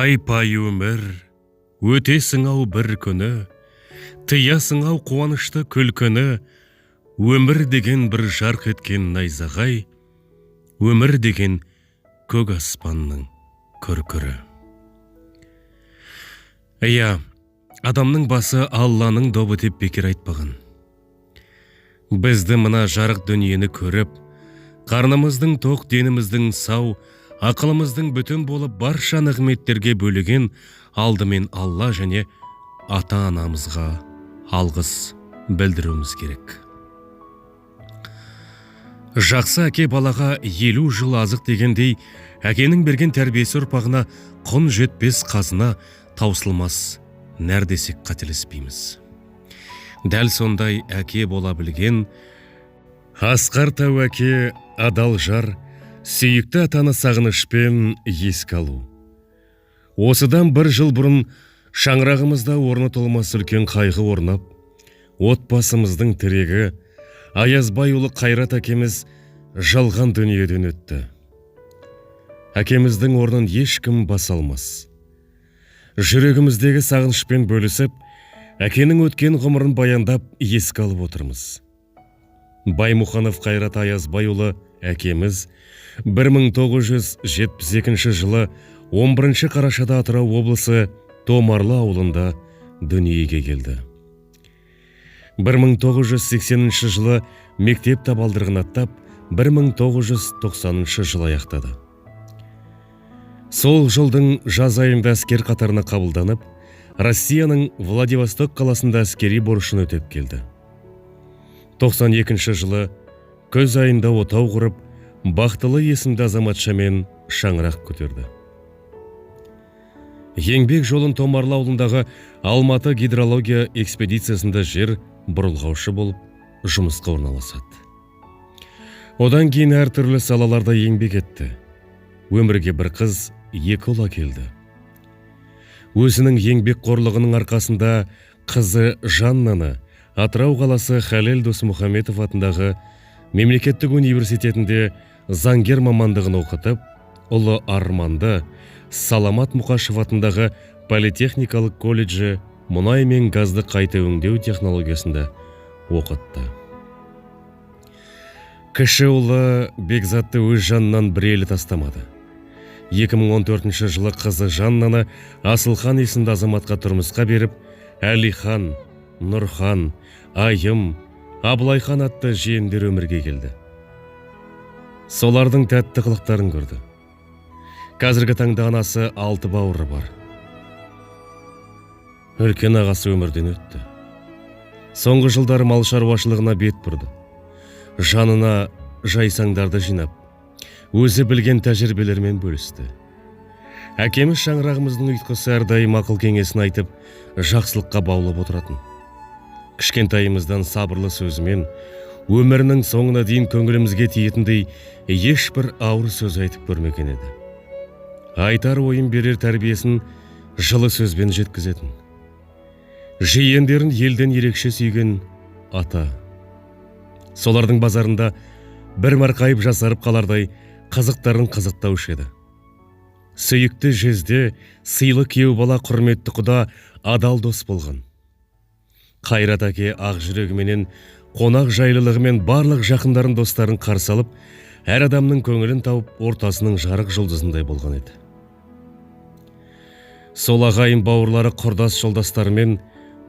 Пай-пай өмір, өтесің ау бір күні, тыясың ау қуанышты күлкіні. Өмір деген бір жарқ еткен найзағай, өмір деген көк аспанның күркірі. Иә, адамның басы Алланың добы деп бекер айтпаған. Бізді мына жарық дүниені көріп, қарнымыздың тоқ, деніміздің сау, ақылымыздың бүтін болып, барша нығметтерге бөлеген алдымен Алла және ата-анамызға алғыс білдіруіміз керек. Жақсы әке балаға 50 жыл азық дегендей, әкенің берген тәрбиесі ұрпағына құн жетпес қазына, таусылмас нәр десек қателеспейміз. Дәл сондай әке бола білген асқар тау әке, адал жар, сүйікті атаны сағынышпен еске алу. Осыдан бір жыл бұрын шаңырағымызда орны толмас үлкен қайғы орнап, отбасымыздың тірегі Аязбайұлы Қайрат әкеміз жалған дүниеден өтті. Әкеміздің орнын ешкім баса алмас. Жүрегіміздегі сағынышпен бөлісіп, әкенің өткен ғұмырын баяндап еске алып отырмыз. Баймұханов Қайрат Аязбайұлы әкеміз 1972 жылы 11 қарашада Атырау облысы Томарлы ауылында дүниеге келді. 1980 жылы мектеп табалдырығын аттап, 1990 жылы аяқтады. Сол жылдың жаз айында әскер қатарына қабылданып, Россияның Владивосток қаласында әскери борышын өтеп келді. 92 жылы күз айында отау құрып, Бақтылы есімді азаматшамен шаңырақ көтерді. Еңбек жолын Томарлы ауылындағы Алматы гидрология экспедициясында жер бұрылғаушы болып жұмысқа орналасады. Одан кейін әртүрлі салаларда еңбек етті. Өмірге бір қыз, екі ұл әкелді. Өзінің еңбекқорлығының арқасында қызы Жаннаны Атырау қаласы Халел Досмұхаметов атындағы мемлекеттік университетінде заңгер мамандығын оқытып, ұлы Арманды Саламат Мұқашев атындағы политехникалық колледжі мұнай мен газды қайта өңдеу технологиясында оқытты. Кіші ұлы Бекзатты өз жанынан бір елі тастамады. 2014 жылы қызы Жаннаны Асылхан есімді азаматқа тұрмысқа беріп, Әлихан, Нұрхан, Айым, Абылайхан атты жиендер өмірге келді. Солардың тәтті қылықтарын көрді. Қазіргі таңда анасы 6 бауыры бар. Үлкен ағасы өмірден өтті. Соңғы жылдары мал шаруашылығына бет бұрды. Жанына жайсаңдарды жинап, өзі білген тәжірибелермен бөлісті. Әкеміз шаңырағымыздың ұйытқысы, әрдайым ақыл кеңесін айтып, жақсылыққа баулып отыратын. Кішкентайымыздан сабырлы сөзімен өмірінің соңына дейін көңілімізге тиетіндей ешбір ауыр сөз айтып көрмеген еді. Айтар ойын, берер тәрбиесін жылы сөзбен жеткізетін. Жиендерін елден ерекше сүйген ата. Солардың базарында бір марқайып жасарып қалардай қызықтарын қызықтаушы еді. Сүйікті жезде, сыйлы күйеу бала, құрметті құда, адал дос болған. Қайрат әке ақ жүрегіменен, қонақ жайлылығымен барлық жақындарын, достарын қарсы алып, әр адамның көңілін тауып, ортасының жарық жұлдызындай болған еді. Сол ағайын бауырлары, құрдас жолдастарымен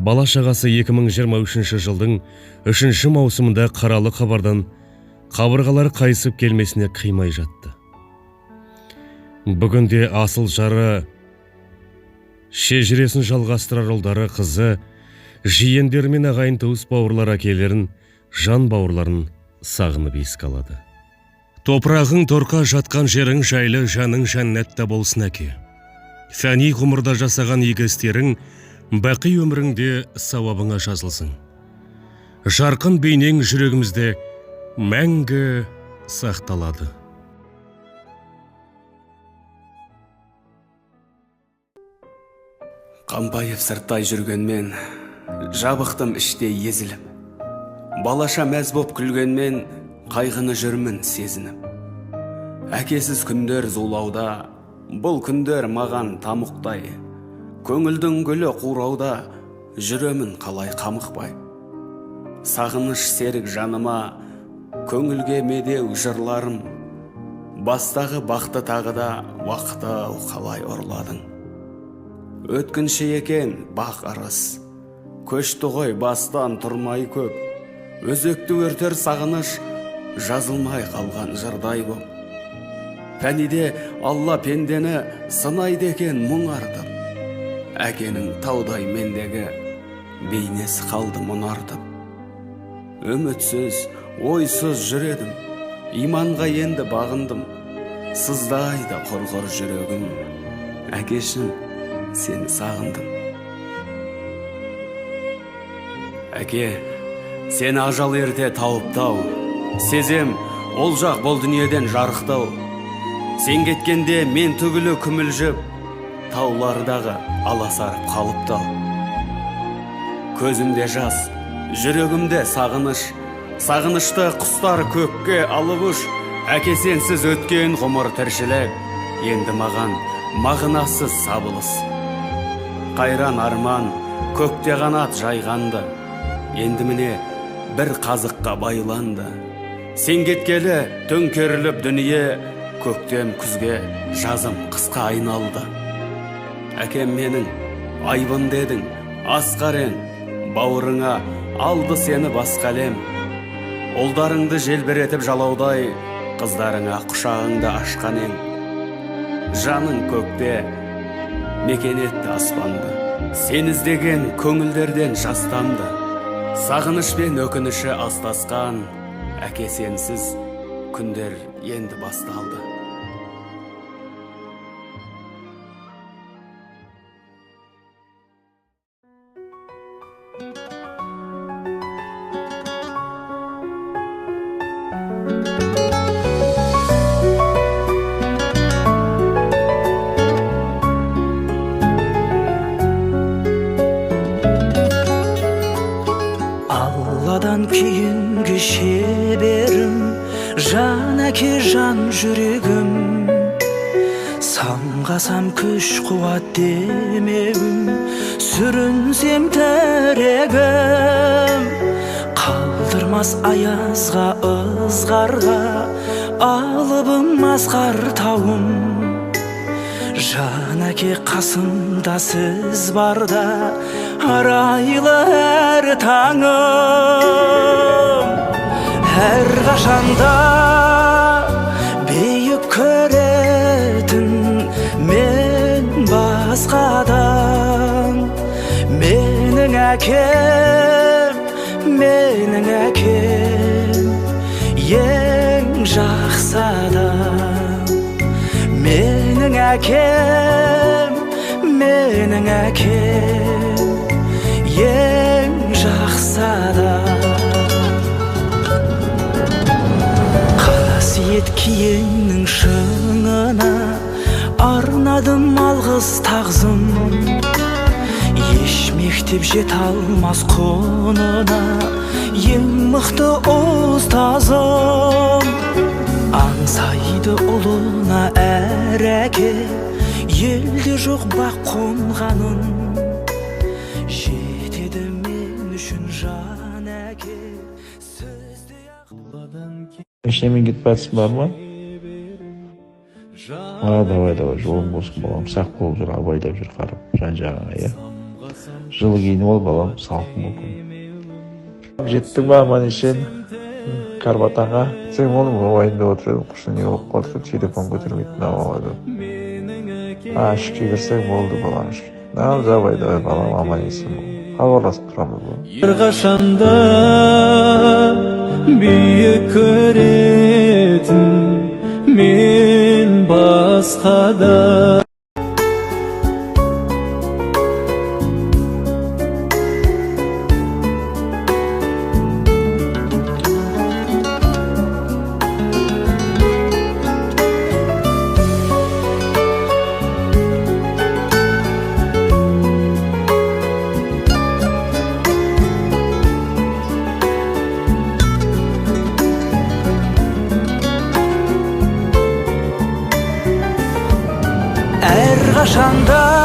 бала шағасы 2023 жылдың 3 маусымында қаралы хабардан қабырғалары қайысып келмесіне қимай жатты. Бүгінде асыл жары, шежіресін жалғастырар ұлдары, қызы, жиендері мен ағайын туыс бауырлар әкелерін, жан бауырларын сағынып еске алады. Топырағың торқа, жатқан жерің жайлы, жаның жәннатта болсын, әке. Фәни ғұмырда жасаған игі істерің бақи өміріңде сауабыңа жазылсын. Жарқын бейнең жүрегімізде мәңгі сақталады. Қампайып сырттай жүргенмен, жабықтым іште езіліп. Балаша мәз боп күлгенмен, қайғыны жүрмін сезініп. Әкесіз күндер зулауда, Бұл күндер маған тамұқтай. Көңілдің гүлі қурауда, жүремін қалай қамықпай. Сағыныш серік жаныма, көңілге медеу жырларым. Бастағы бақты тағы да уақыт-ау қалай ұрладың. Өткінші екен бақ ырыс, көшті ғой бастан тұрмай көп. Өзекті өртер сағыныш, жазылмай қалған жырдай боп. Пәниде Алла пендені сынайды екен мұң артып. Әкенің таудай мендегі бейнесі қалды мұнартып. Үмітсіз, ойсыз жүр едім, иманға енді бағындым. Сыздайды құрғыр жүрегім, әкешім, сені сағындым. Әке, сені ажал ерте тауып тау, сезем, ол жақ бұл дүниеден жарықтау. Сен кеткенде мен түгілі күмілжіп, таулардағы аласарып қалыпты ау. Көзімде жас, жүрегімде сағыныш, сағынышты құстар көкке алып ұш. Әке, сенсіз өткен ғұмыр тіршілік, енді маған мағынасыз сабылыс. Қайран арман көкте қанат жайғанды, енді міне бір қазыққа байланды. Сен кеткелі төңкеріліп дүние, көктем күзге, жазым қысқа айналды. Әкем менің айбын дедің, асқар ең, бауырыңа алды сені басқа әлем. Ұлдарыңды желбіретіп жалаудай, қыздарыңа құшағыңды ашқан ең. Жаның көкте мекен етті аспанды, сен іздеген көңілдерден жас тамды. Сағыныш пен өкініші астасқан, әке, сенсіз күндер енді басталды. Алладан кейінгі шеберім, жан әке, жан жүрегім, самғасам күш қуат демеуім, сүрінсем тірегім, қалдырмас аязға, ызғарға, алыбым асқар тауым. Жан әке, қасымда сіз барда арайлы әр таңым, әрқашанда биік көретін мен басқадан. Менің әкем, менің әкем ең жақсы адам. Менің әкем, менің әкем ең жақсы адам. Қасиет киеннің шыңына арнадым алғыс тағзым, еш мектеп жете алмас құнына, ең мықты ұстазым. Аңсайды ұлына әр әке, елде жоқ бақ қонғанын, жетеді мен үшін жан әке сөздей ақ. Машинамен кетіп жатсың бар ма? А, давай, давай, жолың болсын, балам, сақ болып жүр, абайлап жүр, қарап жан жағыңа, иә. Жылы киініп ал, балам, салқын мүмкін. Жеттің ба аман есен Карбатанға? Сен оны уайымдап отыр едім, құрсын, не болып қалды деп, телефон көтермейді мына бала деп. А, ішке кірсең болды, балам, ішке. Ну, давай, давай, балам, аман есен бол, хабарласып тұрамыз ғой. Әрқашанда биік көретін мен басқада. Қашанда.